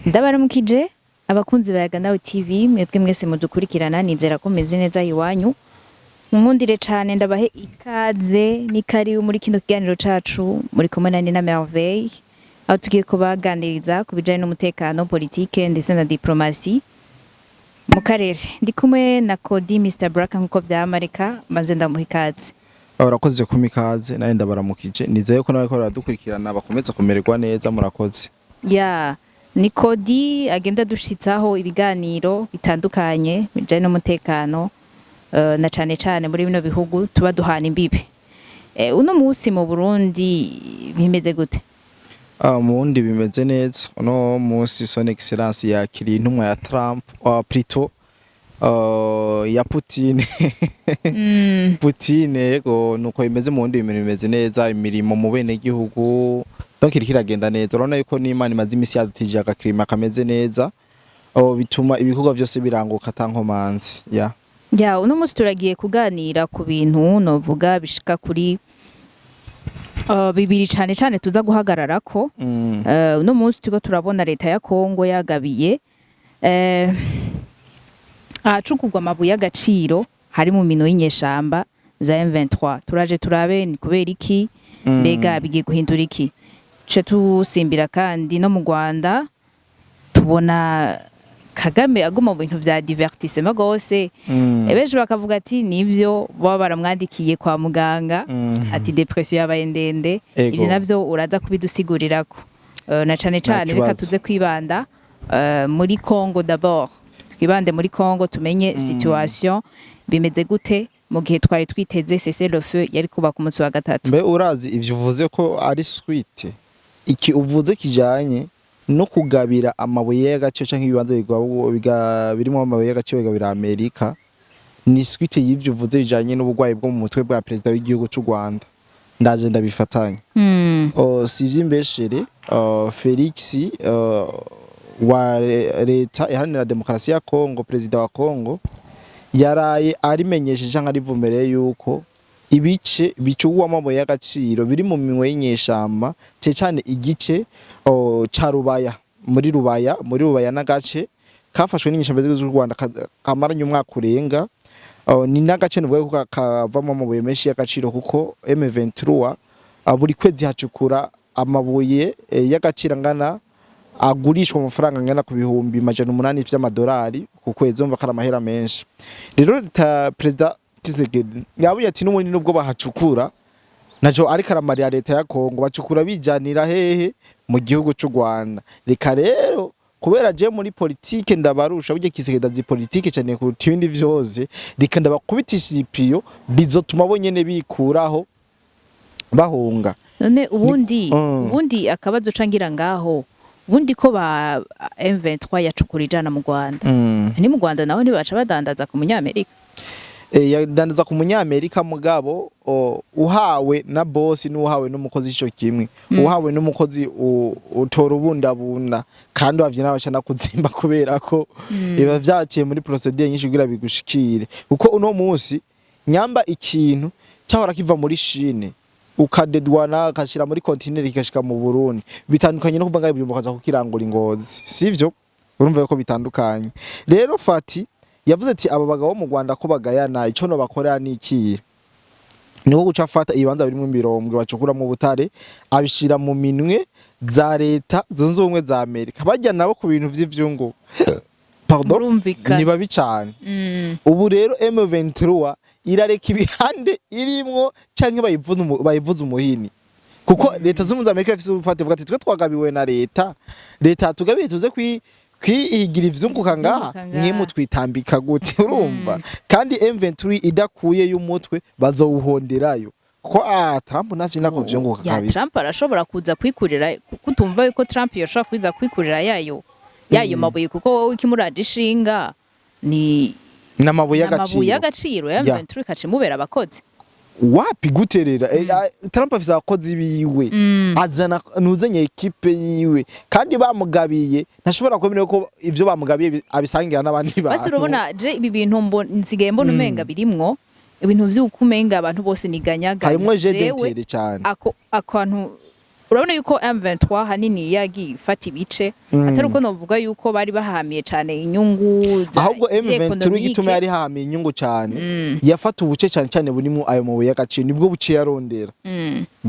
Ndabaramukije abakunzi ba Yaga Nawe TV, mwebwe mwese mudukurikirana. Nizera ko meze neza iwanyu. Munkundire cane ndabahe ikaze n'ikaribu muri kino kiganiro cacu. Muri kumwe na Nina Merveille, aho tugiye kubaganiriza ku bijanye n'umutekano, politike ndetse na diplomasi mu karere. Ndi kumwe na Kodi Mr Black nkuko vyamareka mbanze ndamuha ikaze. Urakoze kumpa ikaze, nawe ndabaramukije. Nizeye ko nawe ko baradukurikirana bakomeza kumererwa neza. Murakoze. Ya, ni Kodi agenda dushitsaho ibiganiro bitandukanye bijanye n'umutekano, na cane cane muri bino bihugu tuba duhana imbibe. Uno musi mu Burundi bimeze gute? Ah, mu Burundi bimeze neza. Uno munsi Son Excellence yakiriye intumwa ya Trump, plutôt ya Putin. Putin, yego. Nuko bimeze mu Burundi, ibintu bimeze neza, imirimo mu bene gihugu donc iriko iragenda neza. Urabona yuko n'Imana imaze imisi yadutije agakirima kameze neza. Oh, bituma ibikorwa vyose biranguka ata nkomanzi ya. Ya, uno musi turagiye kuganira ku bintu novuga bishika kuri bibiri cane cane tuza guhagararako. Uno munsi turiko turabona leta ya Kongo yagabiye ahacukurwa amabuye y'agaciro hari mu mino y'inyeshamba za M23. Turaje turabe ni kubera iki, mbega bigiye guhindura iki. Ce tusimbira kandi no mu Rwanda, tubona Kagame aguma mu bintu vya divertissement gose. Benshi bakavuga ati nivyo baba baramwandikiye kwa muganga, ati dépression yabaye ndende. Ivyo navyo uraza kubidusigurirako. Na cane cane reka kibazo. tuze kwibanda muri Congo d'abord. Twibande muri Congo tumenye situation bimeze gute mu gihe twari twiteze cessez-le-feu yari kuba ku munsi wa gatatu. Mbe urazi ivyo uvuze ko ari suite iki uvuze kijanye no kugabira amabuye y'agaciro canke ibibanza birimo amabuye y'agaciro bigabira Amerika, ni suite y'ivyo uvuze bijanye n'uburwayi bwo mu mutwe bwa perezida w'igihugu c'u Rwanda. Ndaje ndabifatanya. Oh, si ivy'imbeshere, Felix wa leta iharanira demokarasi ya Kongo, perezida wa Kongo, yaraye arimenyesheje canke arivumereye yuko ibice bicugwamo amabuye y'agaciro biri mu minwe y'inyeshamba, cane cane igice ca Rubaya, muri Rubaya n'agace kafashwe n'inyeshamba z'igihugu c'u Rwanda kamaranye umwaka urenga. Ni n'agace nuvuga ko kavamo amabuye menshi y'agaciro, kuko M23 buri kwezi hacukura amabuye y'agaciro angana, agurishwa amafaranga angana ku 800,000 vy'amadolari ku kwezi. Umva ko ari amahera menshi. Rero leta, perezida Tshisekedi yabuye ati n'ubundi nubwo bahacukura naco ariko aramarira leta ya Kongo, bacukura bijanira hehe? Mu gihugu c'u Rwanda. Reka rero, kubera je muri politike ndabarusha, burya Tshisekedi azi politike cyane kuruta ibindi vyose, reka ndabakubitisha ipiyo bizotuma bo nyene bikuraho bahunga. None ubundi ubundi akabazo cangira ngaho, ubundi ko ba M23 yacukura ijana mu Rwanda, ni mu Rwanda naho ntibaca badandaza ku munyamerika? E, yadandaza ku munyamerika, mugabo uhawe na bosi n'uhawe n'umukozi ico kimwe. Uhawe n'umukozi utora ubundabunda, kandi wavye nawe aca nakuzimba, kubera ko biba vyaciye muri procédure nyinshi kugira bigushikire. Kuko uno munsi nyamba ikintu cahora kiva muri Chine, ukadedwana, akashira muri kontineri, kigashika mu Burundi, bitandukanye no kuva ngaho Bujumbura ukaza kukirangura i Ngozi, sivyo? Urumva ko bitandukanye. Rero Fati yavuze ati aba bagabo bo mu Rwanda ko bagayana, ico no bakorera ni ikihe? Niho guca afata ibibanza birimwo imirombwe bacukuramwo ubutare, abishira mu minwe za Leta Zunze Ubumwe za Amerika. Barya nabo ku bintu vy'ivyungu, pardon, Murumvikana. ni babi cane. Ubu rero M23 irareka ibihande irimwo canke bayivuze umuhini, kuko Leta Zunze Ubumwe za Amerika ifise urufate, ivuga ati twe twagabiwe na leta, leta yatugabiye tuze kwihigira ivyunguka ngaha. Ivyunguka ngaha. Mwe mutwitambika gute? Urumva kandi M23 idakuye y'umutwe bazowuhonderayo, kuko Trump navyo nako vyunguka Ya, kabisa. Trump arashobora kuza kwikurira, kutumva yuko Trump yoshobora kuza kwikurira yayo mabuye, kuko wowe ikimuraje ishinga ni n'amabuye amabuye y'agaciro. Y'agaciro ya M23 ikacimubera abakozi. Wapi guterera, Trump afise abakozi biwe, azana nuzanye équipe yiwe, kandi bamugabiye ntashobora kwemera ko ivyo bamugabiye abisangira n'abandi bantu. Basi urabona je ibi bintu nsigaye mbona umenga birimwo ibintu vy'uko umenga abantu bose ni ganyaganya. Harimwo jeu Jewe, d'intérêt cyane. Ako akantu Urabona yuko M23 hanini yagiye ifata ibice, atari uko novuga yuko bari bahamiye cane inyungu za Ahubwo M23 économique. Igituma yari hamiye inyungu cane, yafata ubuce cane cane burimo ayo mabuye y'agaciro, nibwo buce yarondera.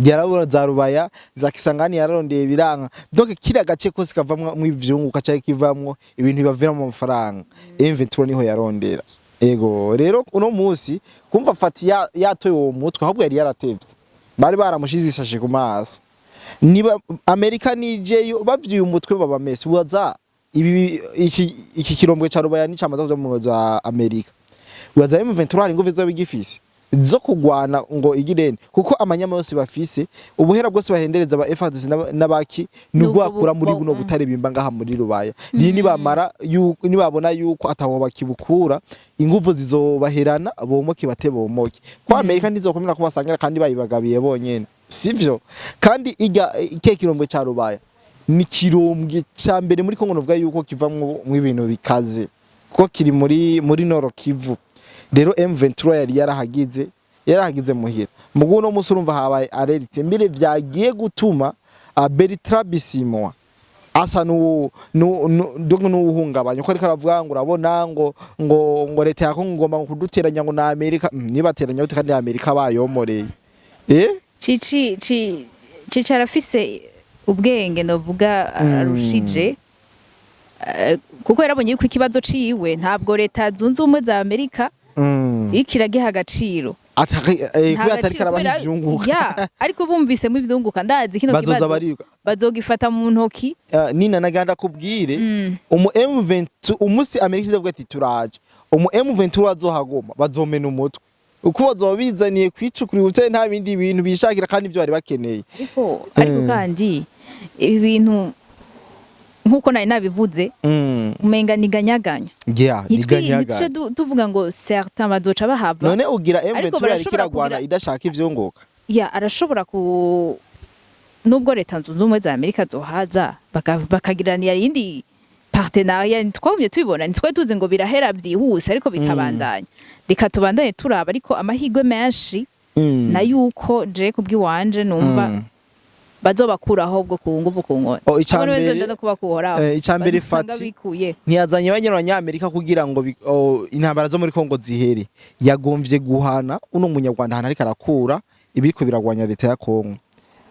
Yarabona za Rubaya, za Kisangani, yararondeye biranga. Donc kiriya gace kose kavamwo ivyunguka canke kivamwo ibintu bibavira mu mafaranga, M23 niho yarondera. Ego, rero uno musi kumva Fati yatoye uwo mutwe, ahubwo yari yaratevye, bari baramushize isashe ku maso. Niba Amerika nijeyo bavyuye umutwe baba mesi waza ibi iki kirombwe ca Rubaya ni camaze kuja mu za Amerika, waza M23 hari inguvu zoba igifise zo kugwana ngo igirene, kuko amanyama yose bafise, ubuhera bwose bahendereza aba FARDC n'abaki nubwo bakura muri buno butare bimba ngaha muri Rubaya. Ni nibamara nibabona yuko ataho bakibukura, inguvu zizobaherana, bomoke bate bomoke ko Amerika ntizokomera kubasangira kandi bayibagabiye bonyene, sivyo? Kandi irya ikihe kirombwe ca Rubaya ni kirombwe ca mbere muri Kongo, novuga yuko kivamwo mu ibintu bikaze, kuko kiri muri Nord Kivu. Rero M23 yari yarahagize muhira. Mugu uno musi urumva habaye alerte mbere vyagiye gutuma Bertrand Bisimwa asa donc n'uwuhungabanya, ko ariko aravuga ngo urabona ngo leta ya Kongo ngomba ngo kuduteranya ngo na Amerika. Nibateranya gute kandi Amerika bayomoreye? Cici Cici arafise ubwenge novuga arushije. Kuko yarabonye yuko ikibazo ciwe ntabwo Leta Zunze Ubumwe za Amerika ikiragiha agaciro. Kubera atariko Nta gaciro arabaha kubera- ivyunguka. Ya, ariko bumvisemo ivyunguka, ndazi kino Bazoza kibazo bariruka. bazogifata mu ntoki. Nina naganda kubwire, umu M23 umusi Amerika izavuga ati turaje, umu M23 azohagoma bazomena umutwe, uko bazoba bizaniye kwicukura ubutare, nta bindi bintu bishakira kandi ibyo bari bakeneye. Ariko kandi ibi bintu, nkuko nari nabivuze, umenga niganyaganya. Niganyaganya. Ntituje tuvuga ngo certain bazoca bahava. None ugira Ariko M23 yariko barashobora iragwana kugira- idashaka ivyunguka? Ya, arashobora ku nubwo Leta Zunze Ubumwe za Amerika zohaza bakagiranira iyindi partenariat, twagumye tubibona, ntitwari tuzi ngo birahera byihuse, ariko bikabandanya. Reka tubandanye turaba, ariko amahirwe menshi na yuko je kubw'iwanje numva bazobakuraho ubwo ku nguvu, ku nkoni. Oh, ica Abo mbere- no kubakuhoraho. Ica mbere, Bazosanga Fati bikuye. ntiyazanye abanyamerika kugira ngo intambara zo muri Kongo zihere. Yagomvye guhana uno munyarwanda ahantu ariko arakura ibiriko biragwanya leta ya Kongo,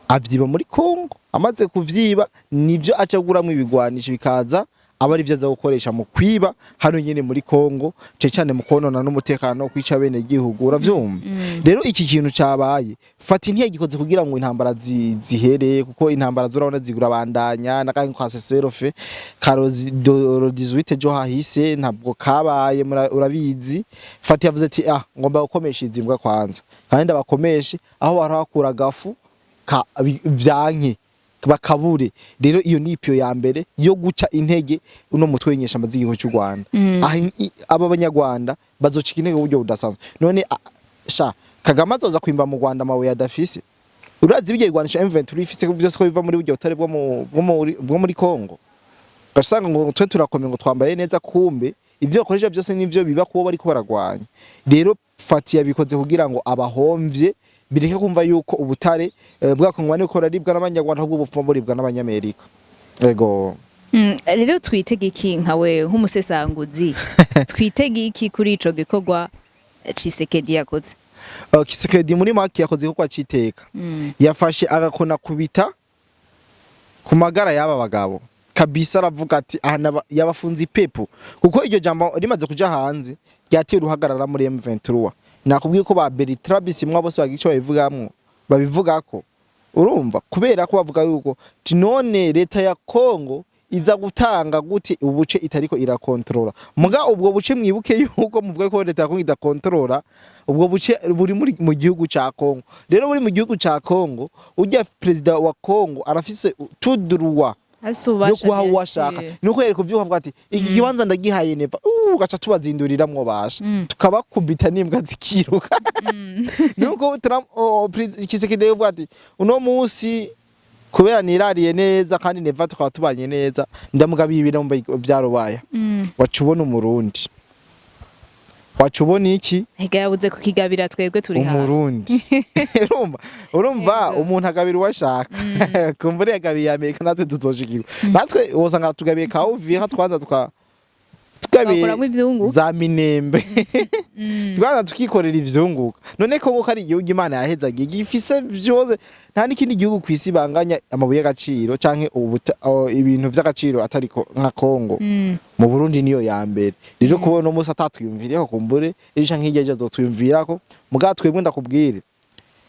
avyiba muri Kongo. Amaze kuvyiba, nivyo aca aguramwo ibigwanisho, bikaza aba arivyo aza gukoresha mu kwiba hano nyene muri Kongo, cane cane mu konona n'umutekano, kwica bene gihugu, uravyumva? Rero iki kintu cabaye, Fati ntiyagikoze kugira ngo intambara zihere, kuko intambara zurabona zigura bandanya na kandi kwa cessez-le-feu karozi do 18 jo hahise ntabwo kabaye, urabizi. Fati yavuze ati ah, ngomba gukomesha izi mbwa kwanza, kandi ndabakomeshe aho barahakura gafu ka vyanke bakabure. Rero iyo ni ipiyo ya mbere yo guca intege uno mutwe w'inyeshamba z'igihugu cy'u Rwanda. Aha aba banyarwanda bazocika intege mu buryo budasanzwe. None sha Kagame azoza kwimba mu Rwanda amabuye adafise? Urazi bijya bigwanisha M23 ifise byose ko biva muri buryo butare bwo muri Kongo. Ugasanga ngo twe turakomeye, ngo twambaye neza, kumbe ibyo bakoresha byose nivyo biba kubo bariko baragwanya. Rero Fati yabikoze kugira ngo abahomvye bireke kumva yuko ubutare bwakongwa niko raribwa n'abanyarwanda, ahubwo bupfuma buribwa n'abanyamerika. Ego. Rero twitege iki nkawe nk'umusesanguzi? Twitege iki kuri ico gikorwa Tshisekedi yakoze? Kisekedi muri make yakoze igikorwa c'iteka. Yafashe agakona kubita ku magara y'aba bagabo kabisa, aravuga ati aha yabafunze ipepo, kuko iryo jambo rimaze kuja hanze ryateye uruhagarara muri M23. Nakubwiye ko ba Bertrand Bisimwa bose bagira ico babivugamwo, babivugako, urumva, kubera ko bavuga yuko ti none leta ya Kongo iza gutanga gute ubuce itariko irakontorora? Muga ubwo buce, mwibuke yuko muvuga ko leta ya Kongo idakontorora ubwo buce buri muri mu gihugu ca Kongo. Rero buri mu gihugu ca Kongo, ujya perezida wa Kongo arafise tout droit Afise yo ububasha, kuha bien uwo ashaka. sûr. Nuko yereka uvyuka avuga ati iki kibanza ndagihaye Neva, ugaca tubazinduriramwo basha, tukabakubita n'imbwa zikiruka. Nuko Trump, Tshisekedi yavuga ati uno munsi kubera nirariye neza kandi Neva tukaba tubanye neza, ndamugabiye ibirombe vya Rubaya. Waca ubona umurundi Waca ubona iki? Ega yabuze kukigabira twebwe turi hafi. Umurundi, urumva Yego. umuntu agabira uwo ashaka. Kumbure yagabiye Amerika, natwe tuzoshikirwa. Natwe wosanga tugabiye ka Uvira, twanza tugabiye twakuramo ivyungu. Za Minembe, twanza tukikorera ivyunguka. None Kongo ko ari igihugu Imana yahezagiye, gifise vyose, nta n'ikindi gihugu kw'isi banganya amabuye y'agaciro canke ibintu vy'agaciro atari nka Kongo. Mu Burundi niyo ya mbere. Rero kubona uno munsi atatwiyumviriyeho, kumbure ejo canke hirya ejo azotwiyumvirako. Mugabo twebwe, ndakubwire,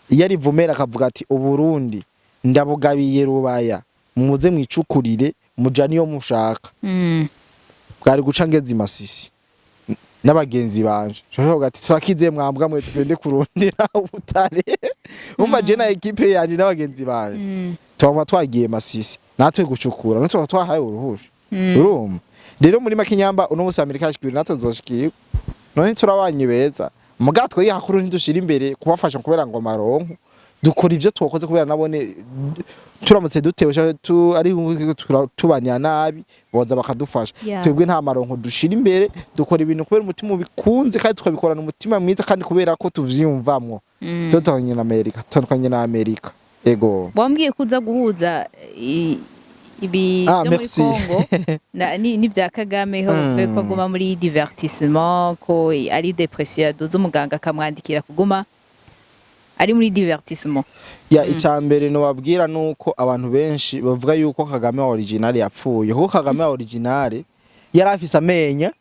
iyo ari Vumera akavuga ati: "Uburundi ndabugabiye Rubaya, muze mwicukurire, mujane iyo mushaka," bwari guca ngeze i Masisi n'abagenzi banje. Nshobora ati: "Turakize mwambwa mwe, tugende kurondera ubutare." Umva, je na équipe yanje n'abagenzi banje twaba twagiye Masisi natwe gucukura, natwe tuba twahaye uruhusha. Urumva rero, muri make nyamba uno munsi Amerika yashikiriwe, natwe tuzoshikirwa. None turabanye beza, muga twe hakuru ntidushira imbere kubafasha kubera ngo amaronko. Dukora ivyo twakoze kubera nabone turamutse dutewe canke ari tubanira nabi, boza bakadufasha. Twebwe nta maronko dushira imbere. Dukora ibintu kubera umutima ubikunze, kandi tukabikorana umutima mwiza, kandi kubera ko tuvyiyumvamwo. Tutandukanye na Amerika, tutandukanye na Amerika, ego. Wambwiye ko uza guhuza ibi Ah, byo muri merci. Congo n'ibya Kagame, ho bavuga ko aguma muri divertissement, ko ari dépression yaduze, umuganga akamwandikira kuguma ari muri divertissement. Ya, icya mbere nobabwira nuko abantu benshi bavuga yuko Kagame wa original yapfuye, kuko Kagame wa original yari afise amenyo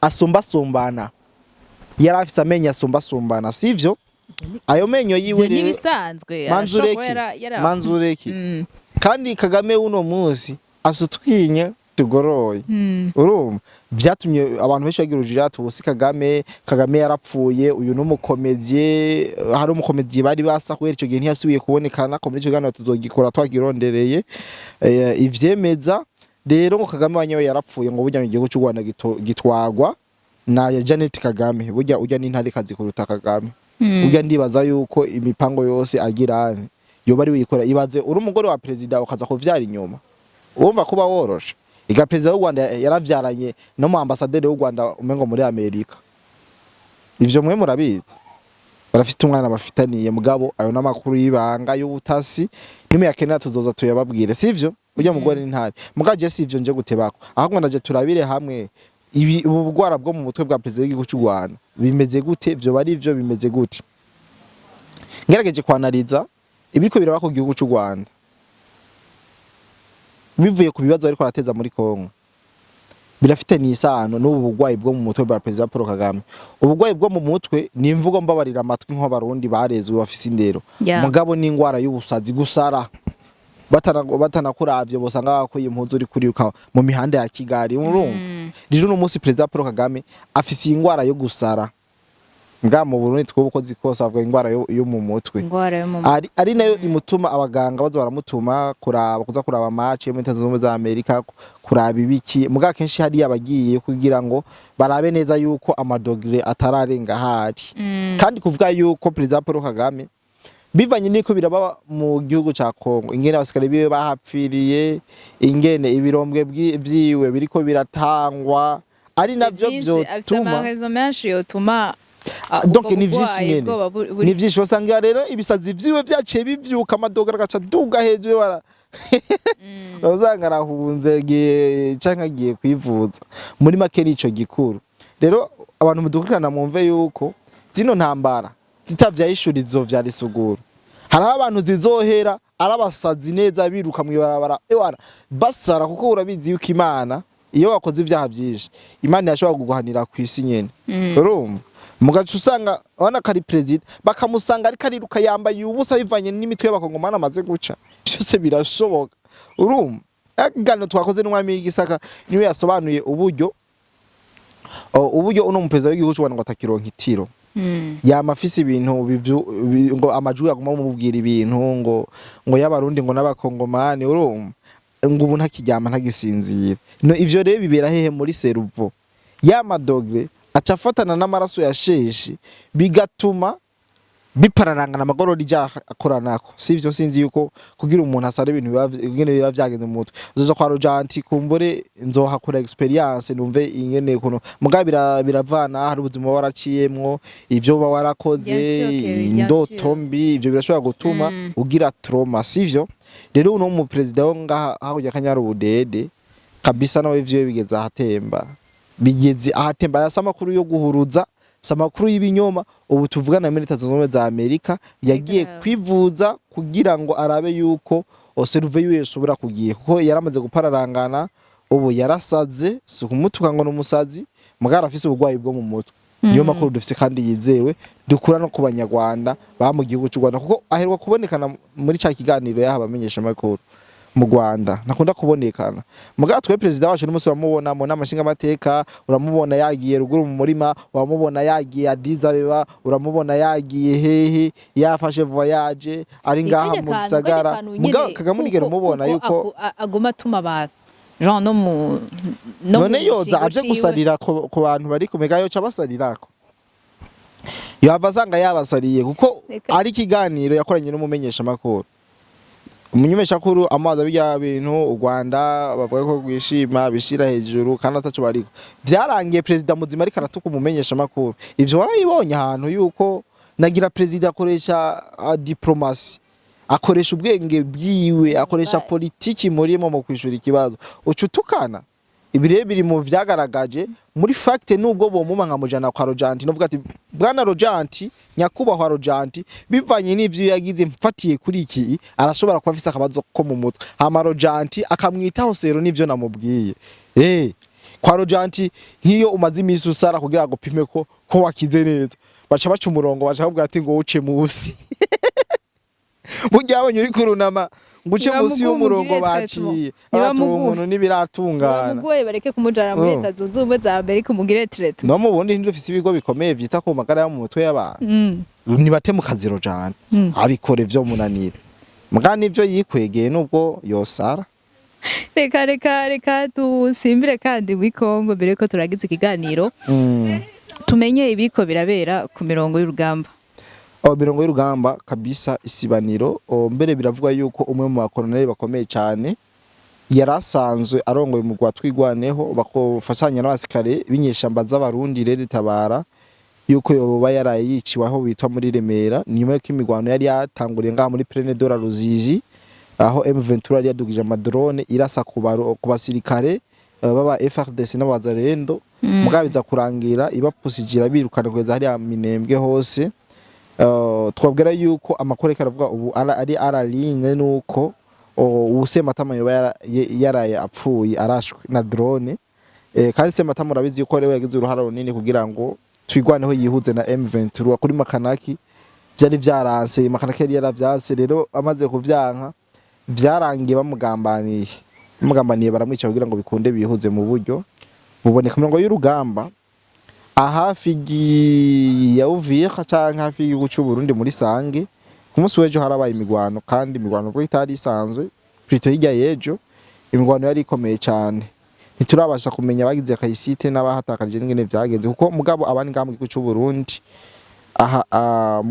asumbasumbana, yari afise amenyo asumbasumbana, sivyo? Ayo menyo yiwe Ivyo rero ntibisanzwe, arashobora kuba manzureki yara manzureki. Kandi Kagame w'uno munsi asutwinye tugoroye. Urumva, vyatumye abantu benshi bagira urujijo ati: "Ubu si Kagame, Kagame yarapfuye, uyu n'umukomedie." Hari umukomedie bari basa, kubera ico gihe ntiyasubiye kubonekana ko muri ico kiganiro tuzogikora twagirondereye ivyemeza rero ngo Kagame wanyewe yarapfuye, ngo burya mu gihugu c'u Rwanda gitwagwa na Janet Kagame. Burya urya n'intarikazi kuruta Kagame. Burya ndibaza yuko imipango yose agira yoba ari wikora. Ibaze uri umugore wa perezida ukaza kuvyara inyuma, urumva kuba woroshe. Iga perezida w'u Rwanda yaravyaranye no mu ambasaderi w'u Rwanda umengo muri Amerika, ivyo mwe murabizi, barafite umwana bafitaniye. Mugabo ayo n'amakuru y'ibanga y'ubutasi, nimuyakenera tuzoza tuyababwire, sivyo? Urya mugore ni ntari. Mugabo je sivyo nje gutebako, ahubwo ndaje turabire hamwe ibi ubu bugwara bwo mu mutwe bwa perezida w'igihugu cy'u Rwanda bimeze gute, vyo bari vyo bimeze gute. Ngerageje kwanariza ibiriko biraba ku gihugu cy'u Rwanda bivuye ku bibazo ariko arateza muri Kongo, birafite n'isano n'ubu bugwayi bwo mu mutwe bwa perezida Paul Kagame. Ubugwayi bwo mu mutwe ni imvugo, mbabarira amatwi, nk'abarundi barezwe bafise indero, mugabo ni ingwara y'ubusazi, gusara batanakuravye bosanga bakuye impuzu uri kuriruka mu mihanda ya Kigali, urumva. Rero uno munsi perezida Paul Kagame afise ingwara yo gusara. Mbwa mu Burundi twubu uko zikose avuga ingwara yo mu mutwe. Ingwara yo mu Ari nayo imutuma abaganga baza baramutuma kuraba, kuza kuraba match yo muri Leta Zunze Ubumwe za Amerika, kuraba ibiki. Muga kenshi hariya abagiye kugira ngo barabe neza yuko amadogre atararenga ahari. Kandi kuvuga yuko perezida Paul Kagame, bivanye n'iko biraba mu gihugu ca Kongo, ingene abasikare biwe bahapfiriye, ingene ibirombwe vyiwe biriko biratangwa, ari navyo afise vyotuma ama raisons menshi yotuma Donc ubwo ni vyinshi bugwayi nyene. bwoba Ni vyinshi. Usanga rero ibisazi vyiwe vyaciye bivyuka, amadogara agaca aduga hejuru, bara usanga arahunze agiye canke agiye kwivuza. Muri make nico gikuru. Rero abantu mudukurikirana mwumve yuko zino ntambara zitavyaye ishuri zizovyara isuguru. Hariho abantu zizohera ari abasazi neza, biruka mw'ibarabara, ewana basara, kuko urabizi yuko Imana, iyo wakoze ivyaha vyinshi, Imana irashobora kuguhanira kw'isi nyene. Urumva, mugaca usanga abana kari perezida bakamusanga ariko ariruka yambaye ubusa, bivanye n'imitwe y'abakongomani amaze guca. Byose birashoboka. Urumva, ikiganiro twakoze n'umwami w'igisaka niwe yasobanuye uburyo uburyo uno muperezida w'igihugu c'u Rwanda ngo atakironka itiro. Yama afise ibintu ngo amajwi aguma amubwira ibintu ngo y'abarundi ngo n'abakongomani. Urumva ngo ubu ntakiryama, ntagisinzira. No ivyo rero bibera hehe? Muri cerveau. Ya madogre aca afatana n'amaraso ya sheshe, bigatuma Bipararangana amagorori ija akoranako, sivyo? Sinzi yuko kugira umuntu asara ibintu biba ingene biba vyagenze mu mutwe. Uzoza kwa Rojanti, kumbure nzohakora experience, numve ingene kuno mugabo biravana. Hari ubuzima uba waraciyemwo, ivyo uba warakoze, Bien sûr, Kerry, bien indoto sûr. mbi, ivyo birashobora gutuma ugira trauma, sivyo? Rero uno mu perezida wo ngaha hakurya Kanyarubudede kabisa, nawe ivyo bigeze ahatemba, bigeze ahatemba. Yasa amakuru yo guhuruza, si amakuru y'ibinyoma. Ubu tuvugana muri Leta Zunze Ubumwe za Amerika yagiye kwivuza kugira ngo arabe yuko cerveau yiwe yosubira kugiye, kuko yaramaze gupararangana. Ubu yarasaze, si ukumutuka ngo ni umusazi, mugabo arafise uburwayi bwo mu mutwe. Niyo makuru dufise kandi yizewe dukura no ku Banyarwanda baba mu gihugu cy'u Rwanda, kuko aheruka kubonekana muri ca kiganiro yaha abamenyesha makuru mu Rwanda. Ntakunda kubonekana, mugabo twe perezida wacu n'umunsi uramubona mu nama nshingamateka, uramubona yagiye ruguru mu murima, uramubona yagiye Addis Abeba, uramubona yagiye hehe, yafashe voyage ari ngaha Kajya mu kantu, gisagara. kajya kantu Mugabo nyene, Kagame nigera umubona kuko yuko aguma atuma abantu genre no mu None yoza gishingo aje ciwe. Gusarira ku bantu bari kumega, yoca abasarirako, yava asanga yabasariye, kuko Reka. ari ikiganiro yakoranye n'umumenyeshamakuru. Umumenyeshamakuru amazi bijya bintu u Rwanda bavuga ko rwishima bishira hejuru kandi ataco bariko. Vyarangiye perezida muzima ariko aratuka umumenyeshamakuru. Ivyo warabibonye ahantu yuko nagira perezida akoresha diplomasi, akoresha ubwenge bwiwe, akoresha politiki murimo mu kwishura ikibazo. Uca utukana. Ibi rero biri mu vyagaragaje muri fact. Nubwo bomuma nkamujana kwa Rojanti, novuga ati: "Bwana Rojanti, nyakubahwa Rojanti, bivanye n'ivyo yagize, mfatiye kuri iki, arashobora kuba afise akabazo ko mu mutwe." Hama Rojanti akamwitaho sero n'ivyo namubwiye. Kwa Rojanti, nk'iyo umaze imisi usara kugira ngo upime ko wakize neza, baca baca umurongo, baca bavuga ati ngo uce musi. Burya abonye uri kurunama ngo uce musi Nibamuguhe, y'umurongo umugirire baciye, traitement. abatuye Nibamuguhe. umuntu n'ibiratungana. Bamugoye, bareke kumujana muri Leta Zunze Ubumwe za Amerika, umugire traitement. No mu bundi ntidufise ibigo bikomeye vyita ku magara yo mu mutwe y'abantu? Nibate mu kazi Rojanti, abikore vyo munanira, muga nivyo yikwegeye nubwo yosara. Reka dusimbire kandi muri Kongo mbere yuko turagize ikiganiro, tumenye ibiko birabera ku mirongo y'urugamba. Aho mirongo y'urugamba kabisa, isibaniro. Mbere biravugwa yuko umwe mu bakoloneli bakomeye cyane yari asanzwe arongoye umugwi wa Twigwaneho, bakofashanya n'abasikare b'inyeshamba z'Abarundi Red Tabara, yuko yoba yaraye yiciwe aho bitwa muri Remera, nyuma yuko imigwano yari yatanguriye ngaha muri Plaine de la Ruzizi, aho M23 yari yadugije amadrone irasa ku basirikare baba FARDC n'abazarendo. Mugabo biza kurangira ibapusijira birukana kugeza hariya Minembwe hose. Twabwira yuko amakuru ariko aravuga ubu ari araline nuko ubu Sematama yoba yaraye apfuye arashwe na drone. Kandi Sematama urabizi yuko rero yagize uruhara runini kugira ngo Twigwaneho yihuze na M23 kuri Makanaki. Vyari vyaranse, Makanaki yari yaravyanse. Rero amaze kuvyanka, vyarangiye bamugambaniye baramwica kugira ngo bikunde bihuze mu buryo buboneka. Mirongo y'urugamba ahafi ya Uvira canke hafi y'igihugu c'u Burundi muri Sange, ku munsi w'ejo harabaye imigwano, kandi imigwano ubwo itari isanzwe, plutôt hirya y'ejo, imigwano yari ikomeye cyane. Ntiturabasha kumenya abagize réussite n'abahatakarije n'ingene vyagenze, kuko mugabo abandi ngaha mu gihugu c'u Burundi aha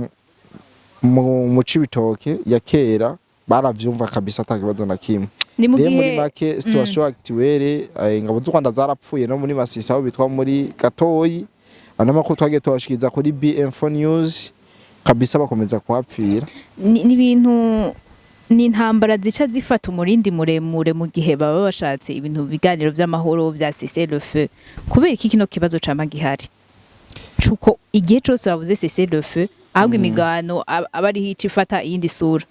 mu Cibitoke ya kera baravyumva kabisa, ata kibazo na kimwe. Ni mu Rero muri gihe make, situation actuelle, ingabo z'u Rwanda zarapfuye no muri Masisi aho bitwa muri Gatoyi. Ano makuru twagiye tubashikiriza kuri BM4 News kabisa, bakomeza kuhapfira. Ni ibintu, ni intambara zica zifata umurindi muremure mu gihe baba bashatse ibintu, biganiro vy'amahoro vya cessez le feu. Kubera iki kino kibazo cama gihari cuko igihe cose bavuze cessez le feu, ahubwo imigano aba ariho ica ifata iyindi sura?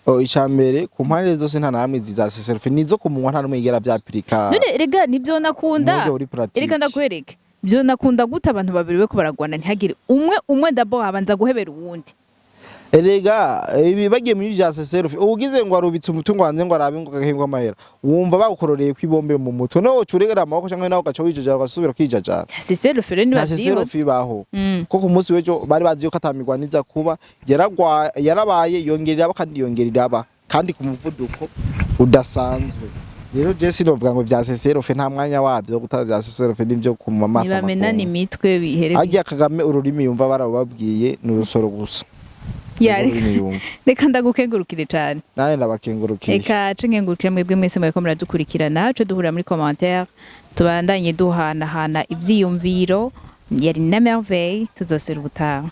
Oh, icambere, ku mpande zose nta namwe ziza cessez-le-feu nizo ku munwa, nta numwe yigera vyapirika None rega nivyo nakunda. mu buryo buri pratique. Reka ndakwereke, vyo nakunda gute abantu babiri beko baragwana ntihagire umwe umwe d'abord abanza guhebera uwundi? Erega ibi bagiye muri vya cessez-le-feu, ugize ngo arubitse umutungo wanze ngo arabe ngo gahengwa amahera, wumva bagukororeye kwibombe mu mutwe, no ucuregera amaboko canke nawe ugaca wijajara, ugasubira kwijajara. Cessez le feu rero Nta cessez-le-feu ntibavyihuse. ibaho, ko ku munsi w'ejo bari bazi yuko atamigwaniza kuba, yaragwa yarabaye, yongera iraba, kandi yongera iraba, kandi ku muvuduko udasanzwe. Rero je sinovuga ngo vya cessez-le-feu, nta mwanya wavyo guta vya cessez-le-feu, n'ivyo ku maso. Ntibamenana imitwe bihere. Harya Kagame ururimi yumva barababwiye ni urusoro gusa. Ya, Nirwo rurimi yumva. Reka ndagukengurukire cane. Nawe ndabakengurukiye. Eka ce nkengurukire mwebwe mwese muriko muradukurikirana. Ce duhura muri commentaire, tubandanye duhanahana ivyiyumviro. Yari na Merveille, tuzosera ubutaha.